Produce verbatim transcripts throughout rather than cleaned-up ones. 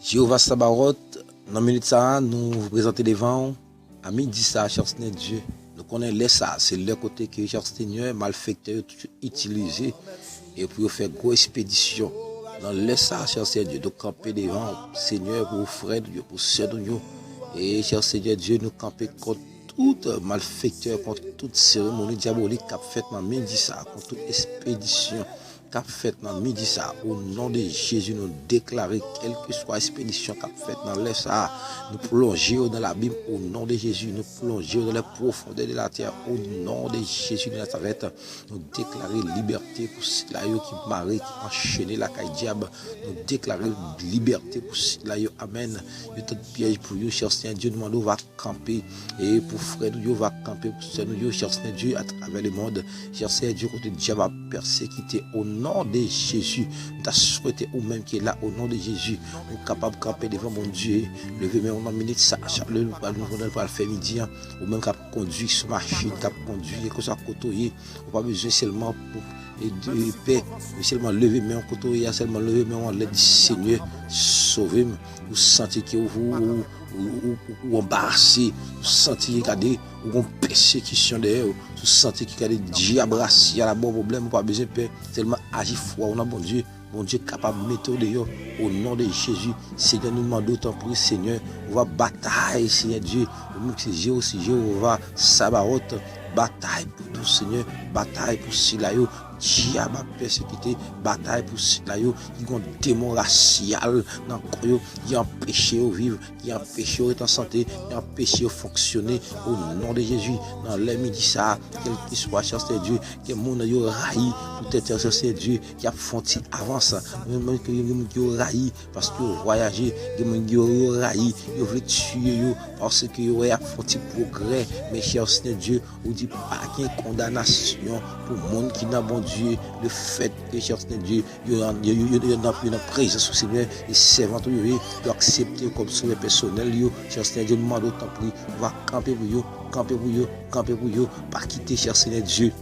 Jewova Sabawòt, nan minit sa a, nou prezante devan w, a midi sa a, chè Senyè Dye. Nou konnen lè sa a, se lè kote ke, chè Senyè, malfektè yo toujou itilize e pou yo fè gwo espedisyon. Nan lè sa a, chè Senyè Dye, nou kanpe devan w, Senyè, pou frè nou yo, pou sè nou yo. E, chè Senyè Dye, nou kanpe kont tout malfektè, kont tout seremoni dyabolik k ap fèt nan midi sa a, kont tout espedisyon k ap fèt nan midi sa a. O non de Jezi, nou deklare, kèlkeswa espedisyon k ap fèt nan lè sa a, nou plonje yo nan labim. O non de Jezi, nou plonje yo dans les profondeurs de la terre. O non de Jezi de Nazarèt, nou deklare libète pou sila yo ki mare, ki anchene lakay dyab. Nou deklare libète pou sila yo. Amèn. Yo tande pyèj pou yo, chè Senyè Dye, nou mande w va kanpe. E pou frè nou yo va kanpe, pou sè nou yo, chè Senyè Dye, atravè lemonn. Chè Senyè Dye, kote dyab ap pèsekite, o non de Jezi, m ta swete ou menm ki la, o non de Jezi, ou kapab kanpe devan Bondye. Leve men w nan minit sa a, chak lè nou pral, nou pral fè midi an, ou menm k ap kondui sou machin, k ap kondui, kèlkeswa kote w ye, ou pa bezwen sèlman pou e, e pè, sèlman leve men w kote w ye a, sèlman leve men w anlè, di, Senyè, sove m. Ou santi ke ou, ou, ou, ou, ou, ou anbarase, ou santi, gade, ou gon pèsekisyon dèyè w, ou santi ke, gade, dyab rasyal ap ba w pwoblèm, ou pa bezwen pè, sèlman aji fwa w nan Bondye. Bondye kapab mete w deyò, o non de Jezi. Senyè, nou mande w, tanpri, Senyè, ou va batay, Senyè Dye, ou menm ki se Jewova Sabawòt, batay pou nou, Senyè, batay pou sila yo dyab ap pèsekite, batay pou sila yo ki gon demon rasyal nan kò yo, ki anpeche yo viv, ki anpeche yo ret an sante, ki anpeche yo fonksyone, o non de Jezi. Nan lè midi sa a, kèlkeswa, chè Senyè Dye, gen moun yo rayi poutèt, chè Senyè Dye, ki ap fè yon ti avans. Gen moun ki, gen moun ki yo rayi paske yo vwayaje, gen moun ki yo, yo rayi, yo vle tiye yo paske yo wè y ap fè yon ti pwogrè. Men, chè Senyè Dye, ou di pa gen kondanasyon pou moun ki nan Bondye. Lefètke, chè Senyè Dye, yo nan, yo, yo, yo, yo nan, yo nan prezans ou, Senyè, e sèvant ou yo ye, yo aksepte yo kòm sovè pèsonèl yo. Chè Senyè Dye, nou mande w, tanpri, ou va kanpe pou yo, kanpe pou yo, kanpe pou yo, pa kite, chè Senyè Dye.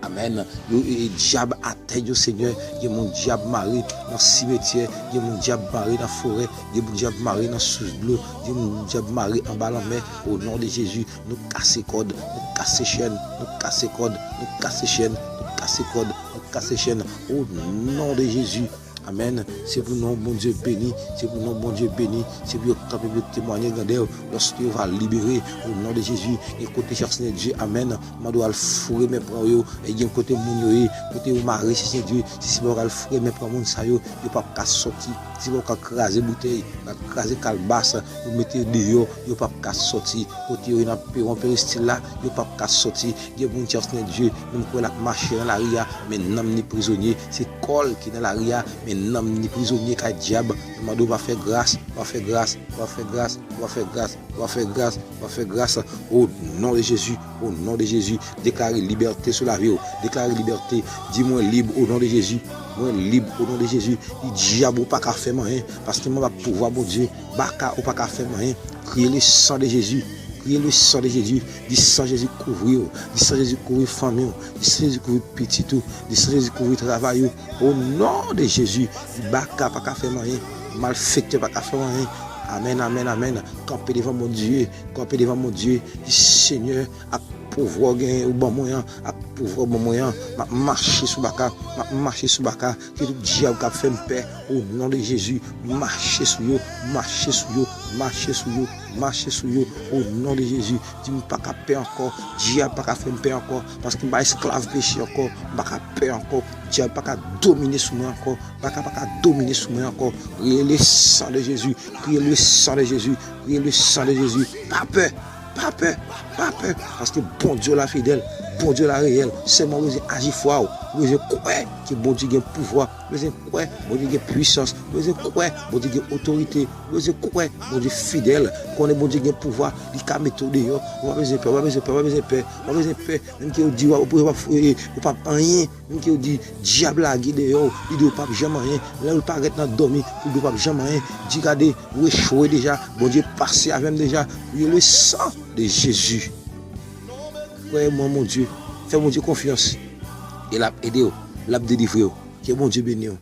Amèn. Yo, e, e, dyab atèn yo, Senyè. Gen moun dyab mare nan simetyè. Gen moun dyab mare nan forè. Gen moun dyab mare nan sous dlo. Gen moun dyab mare anba lanmè. O non de Jezi, nou kase kòd, nou kase chèn, nou kase kòd, nou kase chèn, nou kase kòd, nou kase chèn. O non de Jezi. Amèn. Se pou non Bondye beni, se pou non Bondye beni, se pou yo kanpe pou yo temwaye grandè w, lòske yo va libere, o non de Jezi. Gen kote, chè Senyè Dye, amèn, mande w al foure men pran yo, e gen kote moun yo ye, kote yo mare, Senyè Dye, si se pa w k al foure men pran moun sa yo, yo p ap ka sòti, si se pa w k al kraze boutèy, k al kraze kalbas, yo mete yo deyò, yo p ap ka sòti, kote yo ye nan pewon peristil la, yo p ap ka sòti. Gen moun, chè Senyè Dye, menm kwè l ap mache nan lari a, men nanm ni prizonye. Se kò l ki nan lari a, men nanm ni prizonye kay dyab. Nou mande w va fè gras, va fè gras, va fè gras, va fè gras, va fè gras, va fè gras. O non de Jezi, o non de Jezi, deklare libète sou lavi w. Deklare libète. Di, mwen lib o non de Jezi. Mwen lib o non de Jezi. Di dyab ou pa ka fè m anyen, paske mwen pa pouvwa Bondye. Baka ou pa ka fè m anyen. Kriye le san de Jezi. Kriye le san de Jezi. Di san Jezi kouvri w. Di san Jezi kouvri fanmi w. Di san Jezi kouvri pitit ou. Di san Jezi kouvri travay ou. O non de Jezi. Di baka pa ka fè m anyen. Malfektè pa ka fè m anyen. Amèn, amèn, amèn. Kanpe devan Bondye. Kanpe devan Bondye. Di, Senyè, ak pouvwa w genyen ou ban mwen an, ak pouvwa w ban mwen an, m ap mache sou baka, m ap mache sou baka. Ki tout dyab k ap fè m pè, o non de Jezi, mache sou yo, mache sou yo, mache sou yo, mache sou yo, o non de Jezi. Di m pa ka pè ankò, dyab pa ka fè m pè ankò, paske m pa esklav peche ankò, m pa ka pè ankò, dyab pa ka domine sou mwen ankò, baka pa ka domine sou mwen ankò. Kriye le san de Jezi, kriye le san de Jezi, kriye le san de Jezi. Pa pè, pa pè, pa pè, paske Bondye w la fidèl, Bondye w la reyèl. Sèlman ou bezwen aji fwa w, ou bezwen kwè ke Bondye gen pouvwa, ou bezwen kwè Bondye gen pwisans, ou bezwen kwè Bondye gen otorite, ou bezwen kwè Bondye fidèl. Konnen Bondye gen pouvwa, li ka mete w deyò. Ou pa bezwen pè, ou pa bezwen pè, ou pa bezwen pè, ou pa bezwen pè. Menm ke yo di w, ou p ap, ou p ap anyen. Menm ke yo di dyab lage deyò w, li di w p ap janm anyen. Lè l parèt nan dòmi, pou l di w p ap janm anyen. Di, gade, ou echwe deja. Bondye pase avè m deja. Priye le san de Jezi. Kwè mwen, Bondye. Fè Bondye konfyans. E l ap ede w. L ap delivre w. Ke Bondye beni w.